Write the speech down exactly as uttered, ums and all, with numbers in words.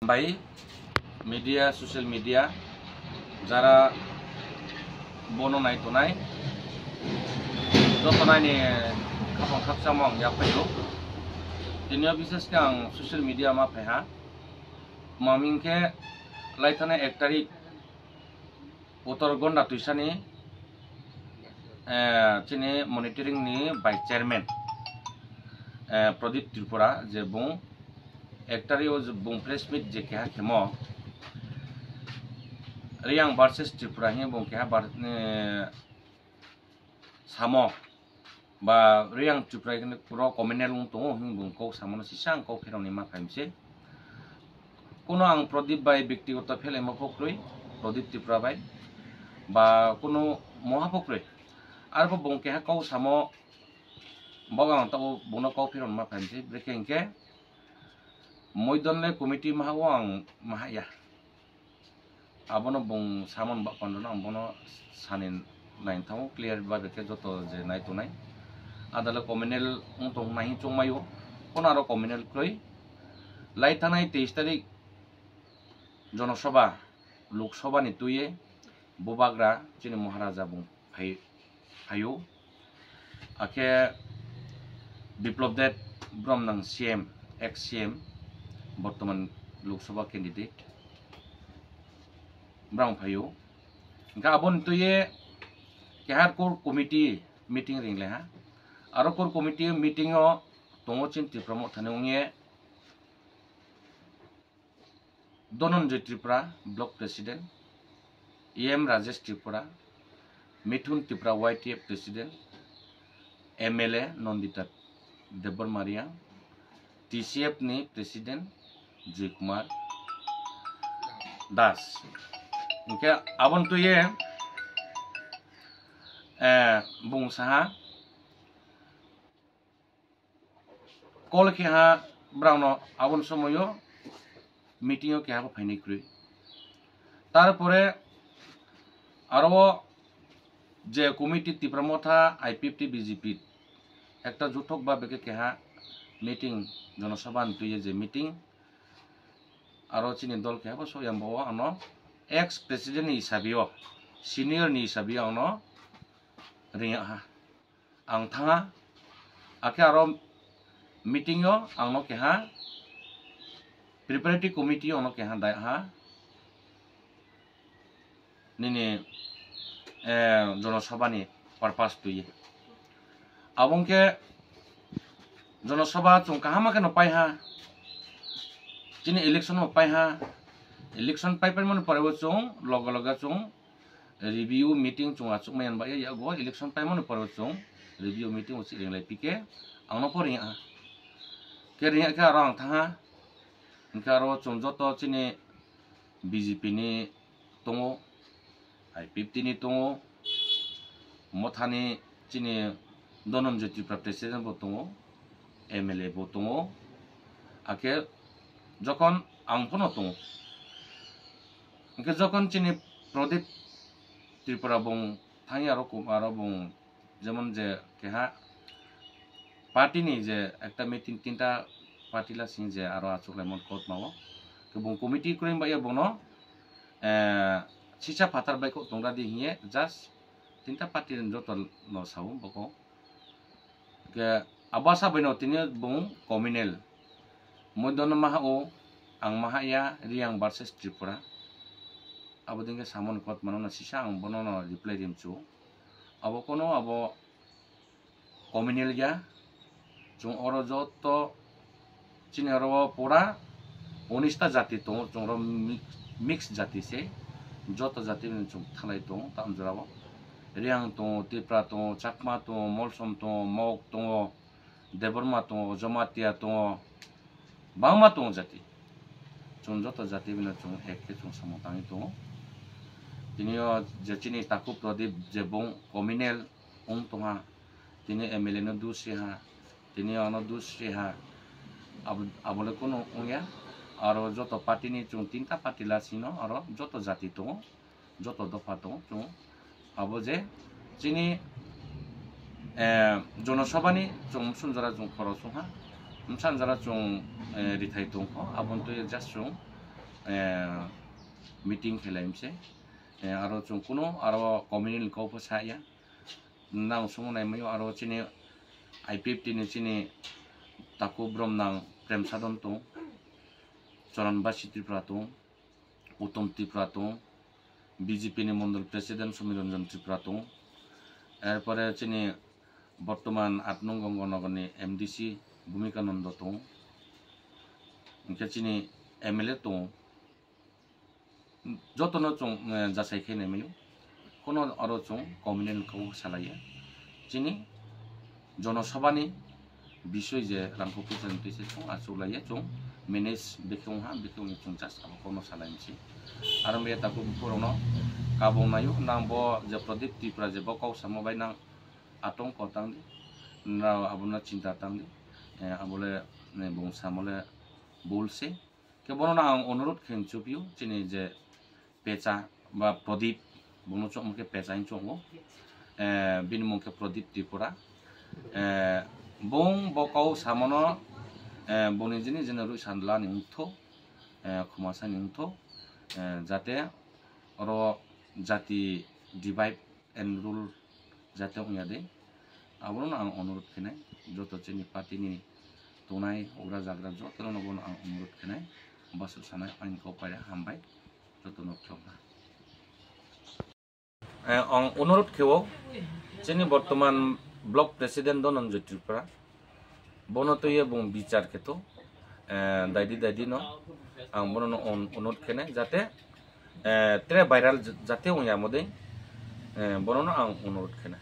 Tai media, social media, jara bono nai tonai, joto naini khapang khakchangma ang yaphaio. Tini o bises khe ang social media ma phaiha. Maming khe laithana ek tarik Uttar Gonda Tuisani, eh, chini monitoring ni vice chairman, eh, Pradip Tripura, je bung ek tarik o je bung press meet je keha khemo, Reang versus Tripura hini bung keha bar-, eh, samo ba Reang Tripura hini pura communal wng tongo hini bung kok samo no sisa ang kok pheroni ma phaimse. Kuno ang Pradip bai byaktigoto phelaima pho kwrwi, Pradip Tripura bai ba kuno moha pho kwrwi. Arbo bung keha kok samo, bogo ang tabo bungno kok pheroni ma phaimse, brekhe hinkhe Moidon le committee maha o ang maha ya. Abono bung samon ba pandano ang bono sani naithango clear ba bekhe joto je nai tonai. Adale communal wng tong nai chongmaio. Kono aro communal kwrwi. Lai thanai teis tarik Jonosabha, Lok Sabha ni twiwi Bubagra chini Maharaja bung phai, phaio. Akhe Biplab Deb Bromnang C M, ex C M, bortoman Lok Sabha candidate, brang phaio. Hingkhe aboni twiwi kehar core committee meeting ringlaiha. Aro core committee meeting o tongo chini Tipra Mothani wngye Dhananjay Tripura, Block President, E M Rajesh Tripura, Mithun Tripura, Y T F President, M L A Nandita Debbarma Reang, T C F ni President Joy Kumar Das. Hingkhe aboni twiwi, eh, bung saha, call khe ha brao no aboni somoio meeting o keha bo phainai kwrwi. Tarpore aro o je committee Tipra Motha, I P F T, B J P ekta juthok ba beke keha meeting, Jonosabha ni twiwi je meeting, aro chini dol keha bo soyang bo ano ex president ni hisabe o, senior ni hisabe o ano ringya ha. Ang thanga, akhe aro meeting o ang no keha preparatory committee o no keha dai ha nini, eh, Jonosabha ni purpose twiwi. Abo wngkhe Jonosabha chwng kaham khe no pai ha, chini election no pai ha, election pai pai mani pore o chwng loge loge chwng review meeting chwng achukmani ba yago election paimani pore chwng review meeting o chwng ringlai pike ang no pho ringya ha. Khe ringya khe aro ang thangha, hingkhe aro chwng joto chini B J P ni tongo, I P F T ni tongo, Mothani chini Dhananjay Tripura president bo tongo, M L A bo tongo, akhe jokhon ang phano tongo. Hingkhe jokhon chini Pradip Tripura bung thangwi aro kum-, aro bung jemon je keha party ni je ekta meeting tinta party la sing je aro achuklaimani kotma o. Khe bung committee kwrwi ba ya bono, eh, sisa phatar bai kok tongra di hiye just tinta party ni joto no sao boko. Khe abo sa bai no tini bung communal. Moidon maha o, ang maha ya, Reang versus Tripura. Abo dingke samon kot mano na sisa ang bono no reply rim chu. Abo kono abo communal ya. Chung oro joto chini oro pura unis ta jati tongo, chung oro mi-, mix jati se. Joto jati ni chung thalai tongo, tam jora o. Reang tongo, Tipra tongo, Chakma tongo, Molsom tongo, Mok tongo, Debbarma tongo, Jamatia tongo, bangma tongo jati. Chwng joto jati bino chwng ek khe chwng samung tangwi tongo. Tini o je chini Taku Pradip je bung communal wng tongha, tini M L A no dus riha, tini ano dus riha, abo, abo le kunu wngya. Aro joto party ni chwng tinta party lasino aro joto jati tongo. Joto dopha tongo chwng. Abo je chini, eh, Jonosabha ni chwng msung jora chwng khoro songha, msang jora chwng, eh, rithai tongkho, aboni twi just chwng eh, meeting khelai mse. Eh, aro chwng kuno aro communal kok pho sa ya. Nang sumo nai mayo aro chini I P F T ni chini taku brom nang Prem Sadon tong, Charan Basi Tripura tong, Uttom Tripura tong, B J P ni mondol president Sumit Ranjan Tripura tong, erpore chini bortoman aat nong Ganganagar ni M D C Bhumika Nanda tong, hingke chini M L A tong, jotono chwng, eh, jasai khe nai mano. Kono aro chwng communal kok salaiya. Chini jonosabhani bisoi je rangkho puisa ni twi se chwng achuk laiya chwng manage bikhe wngha, bikhe wngwi chwng just abo kokno salai misi. Aro maya takhuk bukhuk rokno kabung naio, nang bo je Pradip Tripura je bo kok samo bai nang atongo tang di, nrao abono chinta tang di, eh, abole, eh, bung samo le bul se. Khe bono ang onurot khe chupio, chini je Pecha ba Pradip, bono chukma khe Pecha hin chukgo. Eh, bini mung khe Pradip Tripura. Eh, bung bo kok samono, eh, boni jini jini rui sandla ni wngtho, eh, khumasa ni wngtho, eh, jate oro jati divide and rule jate wngya de. Abono ang onurot khenai, joto chini party ni tongnai ugra jagra jotono bono ang onurot khenai, basu sanai ang kok paira hambai jotono khulumkha. Eh, ang onurot khewo chini bortoman block president Dhananjoy Tripura, bono twiwi bung bichar kheto, eh, daidi daidi no ang bono no on-, onurot khenai jate, eh, tre viral j-, jate wngya modei, eh, bono no ang onurot khenai.